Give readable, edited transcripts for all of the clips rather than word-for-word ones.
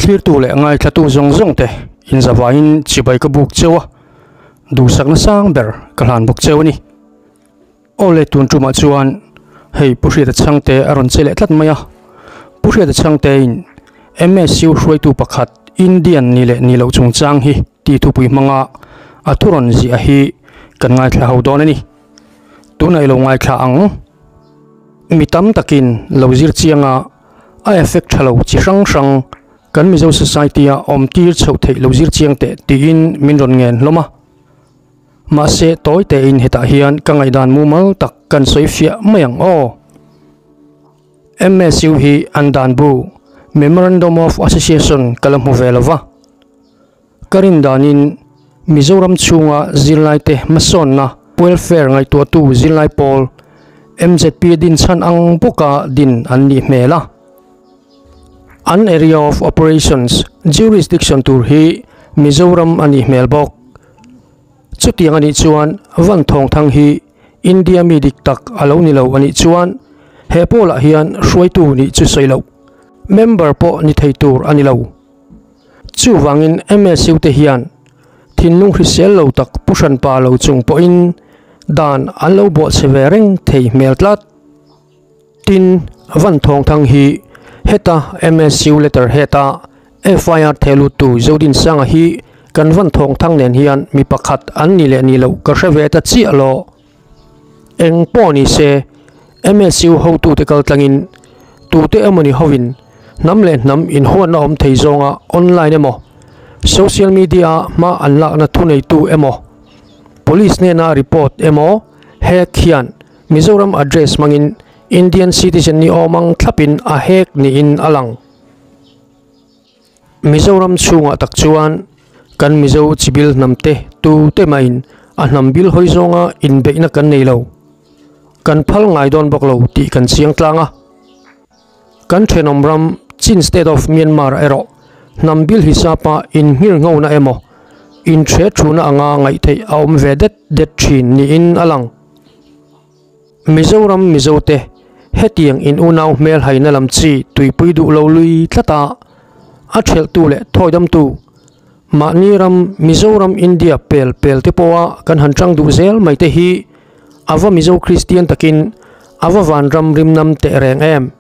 Thlirtu leh ngaithlatu zawng zawng te inzavaiin chibai ka buk cheu a, duhsakna sang ber ka hlan bawk cheu a ni. Aw le tun tumah chuan hei Pu Hriata Chhangte a rawn che leh tlat mai a, Pu Hriata Chhangte in MSU hruaitu pakhat Indian ni leh ni loh chungchang hi tih thupui hmanga a thu rawn ziah hi kan ngaithla ho dawn a ni. Tunah i lo ngaithla ang. Mi tam takin lo zir chianga a effect tha lo chi hrang hrang kan Mizo society a awm tir chhoh theih lo zir chiang teh tiin min rawn ngen hlawm a. Mahse tawi tein hetah hian ka ngaihdan mumal tak kan sawi fiah mai ang aw. MSU hi an dan bu, Memorandum of Association, ka la hmu ve lo va. Ka rin danin Mizoram chhunga zirlaite hmasawnna, welfare, ngaihtuahtu zirlai pawl, MZP din chhan ang bawka din an nih hmel a. An area of operations, jurisdiction, tur hi Mizoram a nih hmel bawk. Chutiang a nih chuan Van Thawngthang hi India mi dik tak a lo ni lo a nih chuan he pawlah hian hruaitu nih chu sawi loh, member pawh ni thei tur a ni lo. Chuvangin MSU te hian thinlung hrisel lo tak pu hranpa lo chung pawhin dan an lo bawhchhe ve reng thei hmel tlat. Tin, Van Thawngthang hi heta MSU letter head-a FIR thehluttu Zodinsanga hi kan Van Thawngthang nen hian mi pakhat an ni leh ni loh ka hre ve ta chiah lo. Eng pawh ni se, MSU hotute kaltlangin tute emawni hovin hnam leh hnam inhuatna awm thei zawnga online emaw, social media-a hma an lakna thuneitu emaw, police hnena report emaw hack hian Mizoram address hmangin Indian citizen ni awm ang thlapin a hack niin a lang. Mizoram chhungah tak chuan kan Mizo chibil hnamte tute mahin a hnam bil hawi zawnga inbeihna kan nei lo. Kan phal ngai dawn bawk lo tih kan chiang tlang a. Kan thenawm ram Chin State of Myanmar erawh hnam bil hisapa inhngirnghona emaw inhre thuna anga ngaihtheih a awm ve det det thin niin a lang. Mizoram Mizote hetiang in unau hmel haina lam chi tuipui duh lo lui tlat a, a thelhtu leh thawidamtu mahni ram Mizoram India pel pel te pawha kan han tang duh zel mai te hi a va Mizo Kristian takin a va vanram rimnam teh reng em.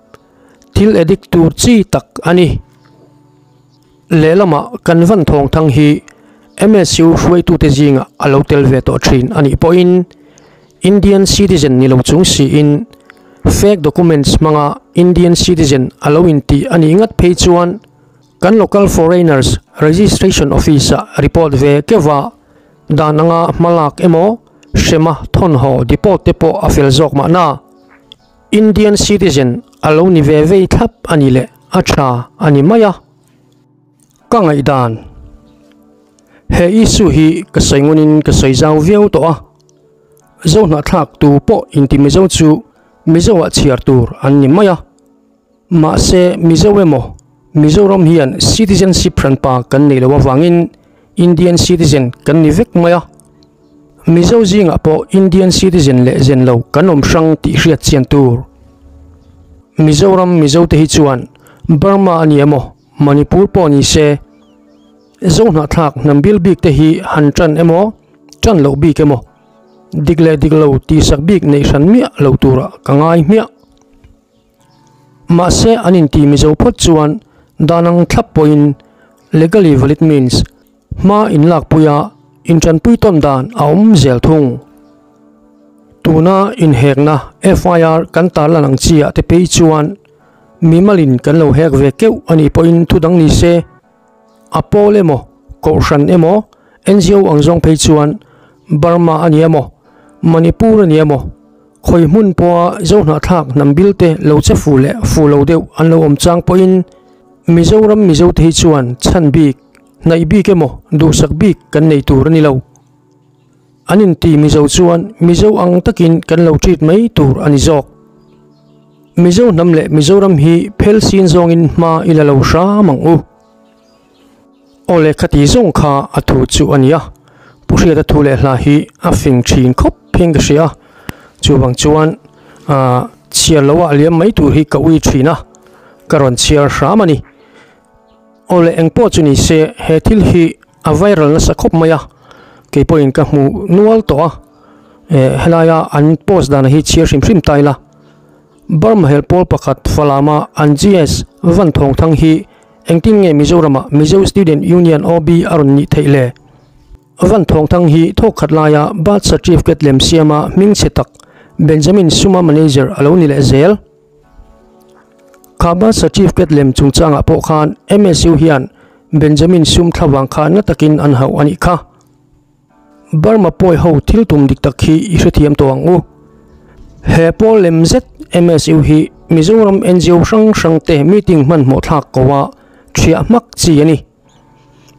Thil addict tur chi tak a ni. Lehlamah kan van thawng thang hi MSU hruaitute zingah a lo tel ve tawh thin a nih pawhin Indian citizen ni lo chung siin fake documents hmanga Indian citizen a lo intih a nih ngat phei chuan kan local foreigners registration office-ah report ve keuh a, dan anga hmalak emaw hrema thawnhaw deport te pawh a fel zawk mahna. Indian citizen a lo ni ve vei thlap a ni leh a tha a ni mai a. Ka ngaihdan. He issue hi ka sawi ngunin ka sawi zau viau tawh a. Zo hnahthlak tu pawh inti Mizo chu Mizo ah chhiar tur an ni mai a. Mahse Mizo emaw Mizoram hian citizenship hranpa kan neih loh avangin Indian citizen kan ni vek mai a. Mizo zingah pawh Indian citizen leh zen lo kan awm hrang tih hriat chian tur. Mizoram Mizote hi chuan Burma a ni emaw Manipur pawh ni se Zohnahthlak hnam bil bik te hi han tan emaw tan loh bik emaw dik leh dik lo tihsak bik neih hran miah lo turah ka ngai hmiah. Mahse an inti Mizo phawt chuan dan ang thlap pawhin legally valid means hma inlakpui a intanpui tawn dan a awm zel thung. Tuna inhekna FIR kan tarlan ang chi ah te phei chuan mimalin kan lo hek ve keuh a nih pawhin thu dang ni se, a pawl emaw, kohhran emaw, NGO ang zawng phei chuan Burma a ni emaw, Manipur a ni emaw, Khawi hmun pawha Zohnahthlak hnam bilte lo che fu leh fu lo deuh an lo awm chang pawhin Mizoram Mizote hi chuan chhan bik, hnaih bik emaw duhsak bik kan nei tur a ni lo. An inti Mizo chuan Mizo ang takin kan lo treat mai tur a ni zawk. Mizo hnam leh Mizoram hi phel sin zawngin hma i la lo hram ang u. Aw le khati zawng kha a thu chu a nia, Pu Hriata thu leh hla hi a fing thin khawp hian ka hria a, chuvang chuan ah chhiar loh ah liam mai tur hi ka ui thin a, ka rawn chhiar hram a ni. Awle engpawh chu ni se he thil hi a viral nasa khawp mai a, kei pawhin ka hmu nual tawh a, eh helaia an post dan hi chhiar hrim hrim ta ila. Burma hel pawl pakhat Falama an GS Van Thawng Thang hi engtin nge Mizorama Mizo Student Union OB a rawn nih theih le? Van Thawng Thang hi thawk khat laia birth certificate lem siama hming chhe tak Benjamin Suma manager a lo ni leh zel. Kha birth certificate lem chungchangah pawh khan MSU hian Benjamin Sum thlavang kha na takin an hauh a nih kha. Burma pawi ho thil tum dik tak hi i hrethiam tawh ang u. He pawl lem zet MSU hi Mizoram ngo hrang hrang te meeting hmanhmawh thlak ko a thiah hmak chi a ni.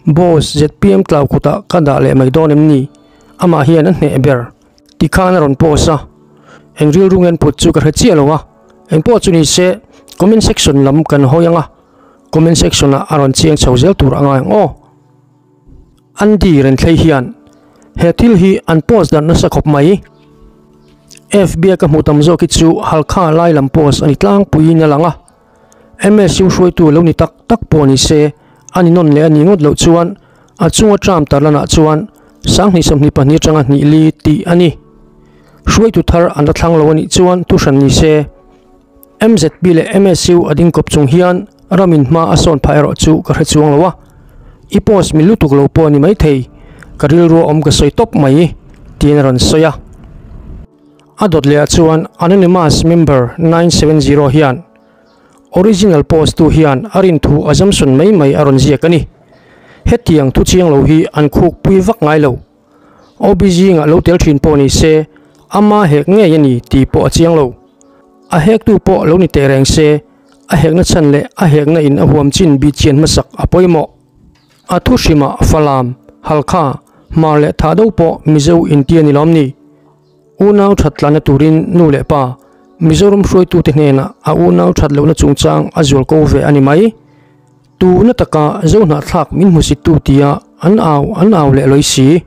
Boss zpm tlau kutah ka dah leh mai dawn em ni? Amah hian a hneh ber. Tikhan a rawn post a, eng rilru ngen put chu ka hre chiah lo a, engpawh chu ni se comment section lam kan hawi ang a, comment section ah a rawn chiang chho zel tur a ngai ang aw. Andy Renthlei hian he thil hi an post darh nasa khawp mai. FB a ka hmuh tam zawk hi chu Halkha lai lam post a ni tlangpuiin a lang a. MSU hruaitu lo ni tak tak pawh ni se a ni nawn leh a nih ngawt loh chuan a chunga term tarlanah chuan sanghnih 22 atanga hnih li tih a ni. Hruaitu thar an la thlang lo a nih chuan thuhran ni se. MZP leh MSU a ding kawp chung hian ramin hma a sawn phah erawh chu ka hre chuang lo a, i post mi lutuk lo pawh a ni maithei, ka rilru a awm ka sawi tawp mai, tiin a rawn sawi a. A dawt leh ah chuan Anonymous member 970 hian original post tu hian a rin thu assumption mai mai a rawn ziak a ni. Hetiang thu chiang lo hi an khuk pui vak ngai lo. OB zingah lo tel thin pawh ni se ama hek ngei a ni tih pawh a chiang lo. A hektu pawh lo ni teh reng se a hekna chhan leh a hekna in a huam chin bih chian hmasak a pawimawh. A thu hrimah Falam, Halkha, Hmar leh Thahdo pawh Mizo inti a ni lawm ni? Unau that tlanna turin nu leh pa Mizoram hruaitute hnenah a unau that lohna chungchang a zual ko ve a ni mai. Tuna taka Zohnahthlak min hmusittu tia an au an au leh lawi si.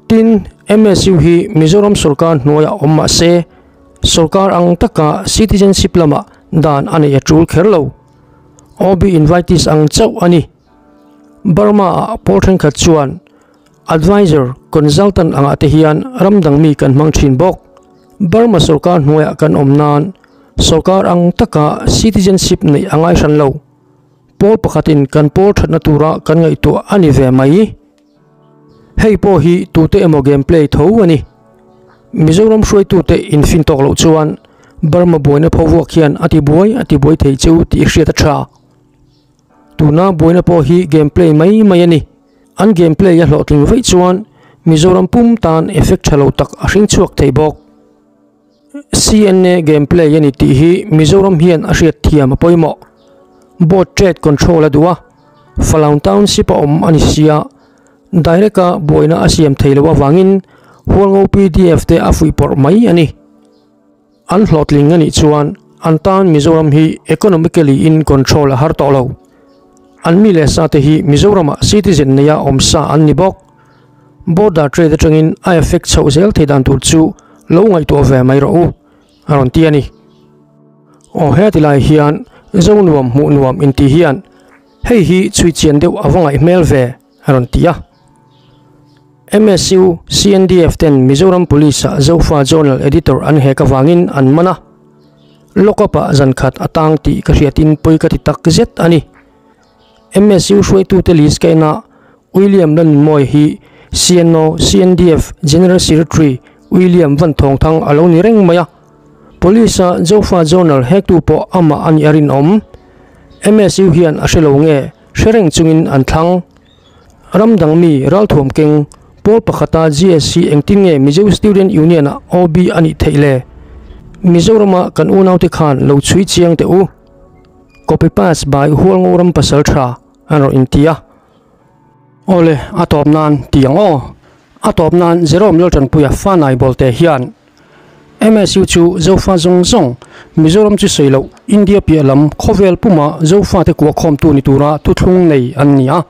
Tin, MSU hi Mizoram sorkar hnuaiah awm mah se, sorkar ang taka citizenship lamah dan a neih a tul kher lo. OB invitees ang chauh a ni. Burma-ah pawl thenkhat chuan Advisor, consultant angah te hian ram dang mi kan hmang thin bawk. Burma sorkar hnuaiah kan awm nan sorkar ang taka citizenship neih a ngai hran lo. Pawl pakhatin kan pawl thatna tura kan ngaihtuah a ni ve mai. Hei pawh hi tute emaw game play tho a ni. Mizoram hruaitute infin tawk loh chuan Burma buaina phovuak hian a tibuai a tibuai thei cheu tih hriat a tha. Tuna buaina pawh hi game play mai mai a ni. An game play a hlawhtling vaih chuan Mizoram pum tan effect tha lo tak a hring chhuak thei bawk. CNA game play a ni tih hi Mizoram hian a hriat thiam a pawimawh. Board trade control a duh a, Falaun Township a awm a ni sia, direct a buaina a siam thei loh avangin Hualngo pdf te a fuihpawrh mai a ni. An hlawhtling a nih chuan an tan Mizoram hi economically in control a har tawh lo. An mi leh sa te hi Mizoramah citizen neia awm sa an ni bawk. Border trade atangin a effect chhoh zel thei dan tur chu lo ngaihtuah ve mai rawh u, a rawn ti a ni. Aw heti lai hian Zonuam hmuh nuam inti hian hei hi chhui chian deuh a va ngaih hmel ve, a rawn ti a. MSU, CNDF ten Mizoram Police ah Zofa Journal Editor an hek avangin an man a. Lock-up ah zan khat a tang tih ka hriatin pawi ka ti tak zet a ni. MSU hruaitute list ka en a, William Lanunmawi hi CNO, CNDF General Secretary William Van Thawngthang a lo ni reng mai a. Police a Zofa Journal hektu pawh amah a nih a rinawm. MSU hian a hre lo nge, hre reng chungin an thlang. Ram dang mi ralthuam keng pawl pakhata GSC engtin nge Mizo Student Union ah OB a nih theih le? Mizorama kan unaute khan lo chhui chiang teh u. Copy paste by Hualngo ram pasal tha an rawn inti a. Awle, a tawp nan ti ang aw. A tawp nan Jerome Laltanpuia fanai bawlte hian MSU chu Zofa zawng zawng, Mizoram chu sawi loh, India piah lam khawvel puma Zofate kuahkhawmtu ni tura thuthlung nei an ni a.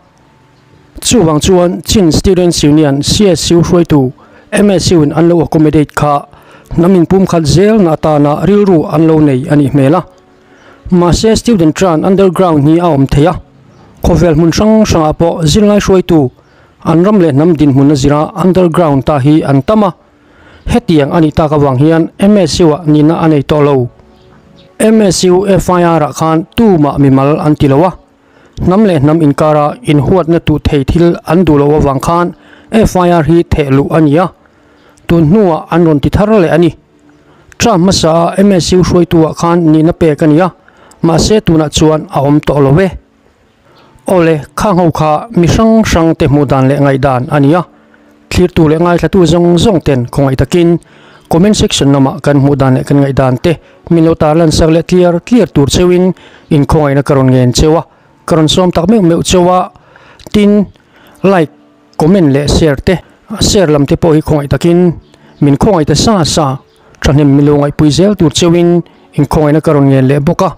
Chuvang chuan Chin Students Union, CSU, hruaitu MSU in an lo accommodate kha hnam inpumkhat zelna atana rilru an lo nei a nih hmel a. Mahse student tran underground hi a awm thei a. Khawvel hmun hrang hrangah pawh zirlai hruaitu an ram leh hnam dinhmun a zira underground ta hi an tam a, hetiang a nih tak avang hian MSU-ah nihna a nei tawh lo. MSU FIR-ah khan tumah mimal an ti lo a, hnam leh hnam inkara inhuatna tuh thei thil an duh loh avang khan FIR hi theh luh a ni a, tun hnuah an rawn ti thar leh a ni. Term hmasa a MSU hruaitu ah khan nihna pek a ni a, mahse tunah chuan a awm tawh lo e. Awle, khang ho kha mi hrang hrang te hmuh dan leh ngaihdan a ni a, thlirtu leh ngaithlatu zawng zawng ten khawngaih takin comment section lamah kan hmuh dan leh kan ngaihdan te min lo tarlan sak leh tliar tliar tur cheuhin inkhawngaihna ka rawn ngen cheu a, ka rawn sawm tak meuh meuh cheu a, tin like, Comment leh share te, share lam te pawh hi khawngaih takin min khawngaih ta sa sa, thahnem min lo ngaihpui zel tur cheuhin inkhawngaihna ka rawn ngen leh bawk a.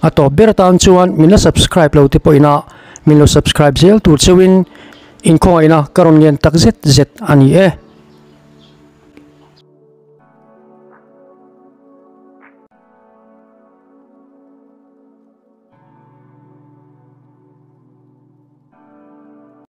A tawp ber atan chuan min la subscribe lo te pawhin min lo subscribe zel tur cheuhin inkhawngaihna ka rawn ngen tak zet zet a ni e.